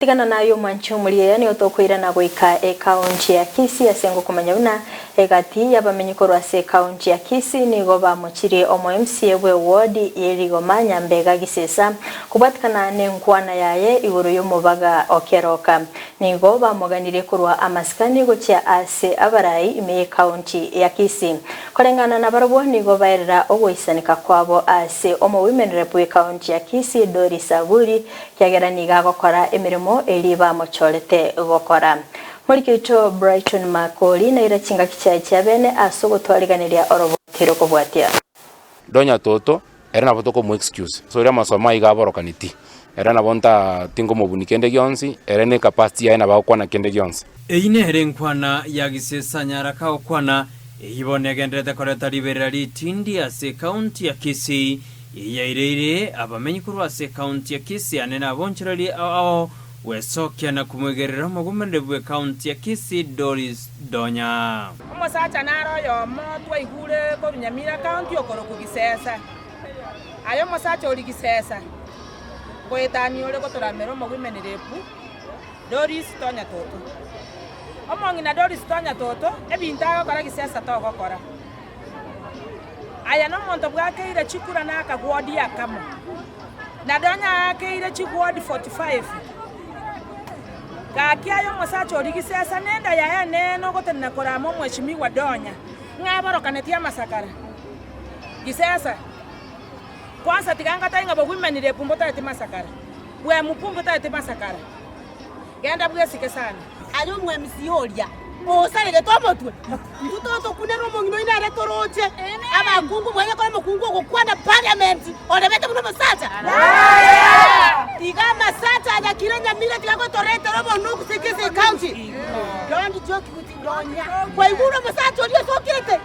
Tigana naye omwanchi omorieya nigo tokoirana goika ekaunti ya Kisii ase ngokomanya buna egati y'abamenyi korwa ase ekaunti ya Kisii nigo bamochirie omo MCA bwe ward ye Rigoma Nyambega Gisesa kobwatikana nenkwana yaye igoro y'omobaga o Keroka. Nigo bamoganirie korwa amasikani gochia ase abarai ime y'ekaunti ya Kisii. Koreng'ana nabarabwo nigo baerera ogoisaneka kwabo ase omo women rep bw'ekaunti ya Kisii Doris Aburi Ekiagera nigo agokora emeremo eria bamochorete gokora. Moriki oito Brighton Makori naira chingaki chiaye chia bene ase ogotwariganeria oroboti rokobwatia. Donya toto, ere nabo tokomo excuse, ase oria amasomo aiga aborokani ti, ere nabo nta tinkomobuni kende gionsi, ere ne capacity yaye nabo agokwana kende gionsi. Eyio nere enkwana ya gisesa nyaraka gokwana, eyio bono egendererete koreta riberera ritindi ase ekaunti ya Kisii. Eyaireire abamenyi korwa ase ekaunti ya Kisii ane nabonchorerie ao ao gwesokia na komoigerera omogomereri bw'ekaunti ya Kisii Doris Donya. Omosacha nare oyomo twaigure korwa Nyamira County okorokwa Gisesa. Aye omosacha oria Gisesa, ngoetania ore gotoramera omowomen rep Doris Tonya Toto. Omong'ina Doris Tonya Toto, ebinto agokora Gisesa togokora. Aya nomonto bwakeire chikura na akagwodi akamo, na nonya aakeire chigwodi 45. Gaki aye omosacha o rigisesa nenda yaye enene ogotenena korama omweshimiwa Donya, ng'a aborokanetie amasakara. Gisesa, kwansa tiga ngotebi ng'a bogwimani repu mbotaeti masakara, bwemupu mbotaeti masakara. Genda bwesike sana. Aye omwemisia oria osaregete omotwe, intwe totokunera omong'ina oino ere toroche abakungu mwenye kore omokungu ogokwana parliament orebete buna omosacha. Tiga amasacha aya kire nyamira tiga gotoretera obonuku Kisii county. Don't joke with Donya. Kwaigure omosacha oria osokete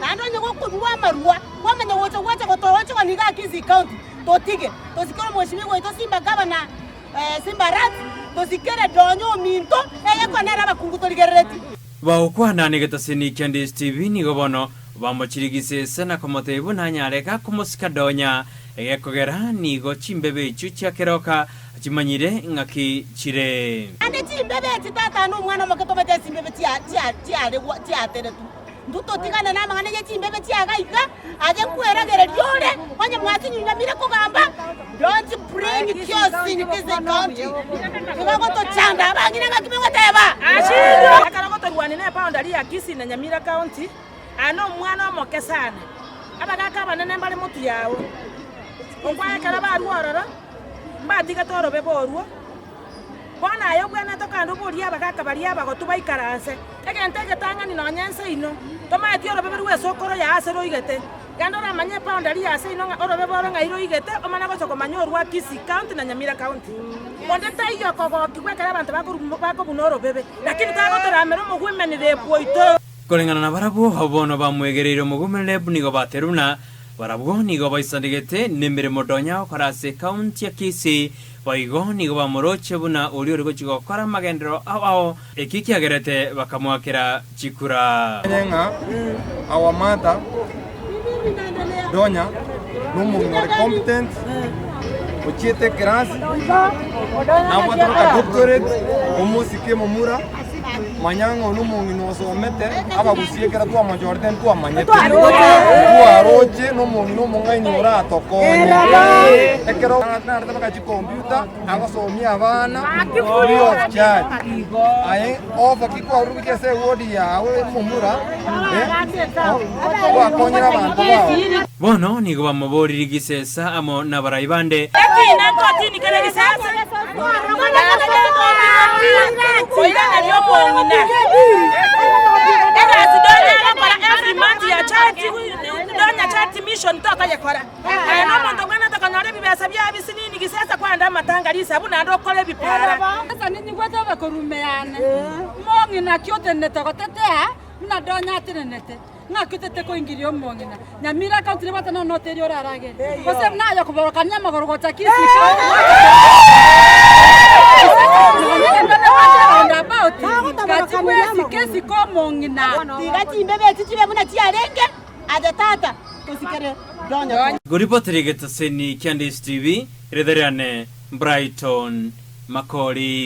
naende onye gokorua amarua kwamanya gocha gwacha gotorochigwa niga Kisii county totige tosikere omweshimiwa oito Simba governor. Simbarati, tosikere donya ominto, eyekwa nere abakungu torigerereti. Bagokwana negetasini kia DSTV nigo bono bamochirigise ise na komotebia buna anyare gakomosika donya, egekogera nigo chimbebe echio chia keroka chimanyire ng'aki chire. Naende chimbebe echi tata na omwana omoke tobete echimbebe chiateretwe. Intwe totigane namang'ana ye chimbebe chiaga iga, aye nkweragereria ore, onye mwasinyunyamire kogamba, don't bring chaos in this county. Igo gotochanda abang'ina ng'aki mogoteba? Ekero gotorwania ne boundary ya Kisii na Nyamira County, aya nomwana omoke sana. Abagaka abanene mbare motwe yao. Okwa ekero barua ororo, mbatigete orobebe orwo. Bono aye obwenerete okande oborie abagaaka baria abagotu baikaranse egento egetang'ani nonya ense ino, tomaeti orobebe rw'esokoro ya ase roigete. Genda oramanye eboundary ya ase ino ng'a orobebe oro ng'ai roigete, omanye gocha komanya orwa Kisii County na Nyamira County. Onde taiyo okogokigwa ekero abanto bakobuna orobebe, lakini tagotoramera omogwemani rebu oito. Koreng'ana nabarabwo, abwo bono bamwegereire omogwemani rebu nigo baterwe buna barabwo nigo baisanegete nemeremo donya gokora ase ekaunti ya Kisii. Boigo nigo bamoroche buna oria ore gochia gokora amagenderero ao ao, ekio kiagerete bakamoakera chikura. Manye ng'a our mother Donya nomong'ina ore competent, ochiete ekerasi, nabwate mpaka doctorate, omosike momura. Manya ng'a oyo nomong'ina osomete, abagusie ekero twamochorete ntwamanyete. Ntwaroche nomong'ina omong'aini oratokonye. Ekero narete mpaka chikompiuta, agosomia abana free of charge. Aye ofa ki kwarure gochia ase eward yago momura, gwakonyire abanto bao. Bono nigo bamoboririe gisesa amo nabarai bande. Ekiina nkotini kere gisese, Oiraneria omong'ina. Egasi donya agokora every month ya charity, donya charity mission tokoyekora. Aye na omonto obwenerete konyora ebibesa biaye bisinini gisese kwaenda amatanga risabu naende okore ebipara. Ase ninyigwete obe korwa ime yane, omong'ina ki otenenete gotetea buna donya atenenete? Ng'aki otete koingiria omong'ina Nyamira County nebwate nonya noteri oraragere gose buna aye okoborokania amagoro gocha Kisii County gati bwesike esike omong'ina. Tiga chimbebe echi chibe buna chiarenge aye tata, tosikere donya. Goripotera egetaseni kia Ndisi TV, Ritho riane, Brighton Makori.